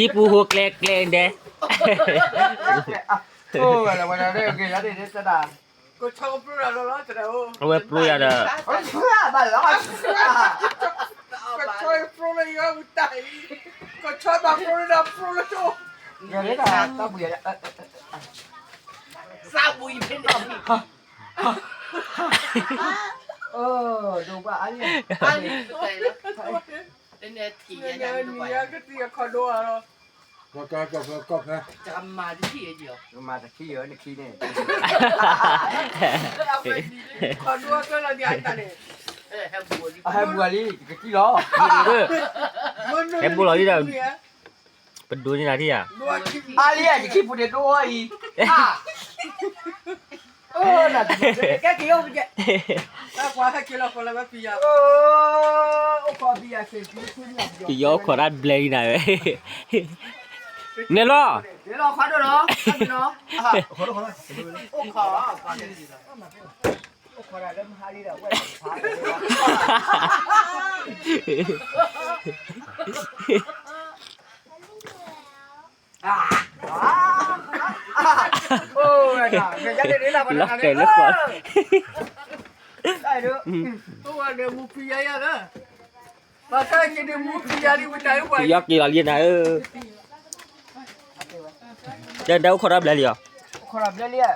ထံပူၤဟိကျဲကျဲဒဲး, အဝဲပျိယၤဒီး, ဟဲဘူၣ်လီၤလံ တကထံၣ်လီၤ, ဟဲဘူၣ်လီၤလံဒီး, ပဒိးန့ၢ်နၤထံၣ်ဧါ, အါလံဧါ ယခံပူၤန့ၣ်ဒိၣ်အီၤအံၤ, ကဲက့ၤအိၣ်ကဲ, ကယီအိၣ်ခိးတၢ်ဘျဲလံနၤဝဲ, နဲၣ်လီၤ, လီၤကဲၤလၢဃီ, ကယီက့ၤလီၤလံနၤဧၢ, တဲအိၣ်ခိးတၢ်ဘျဲလံဧါ, အိၣ်ခိးတၢ်ဘျဲလံဧါ,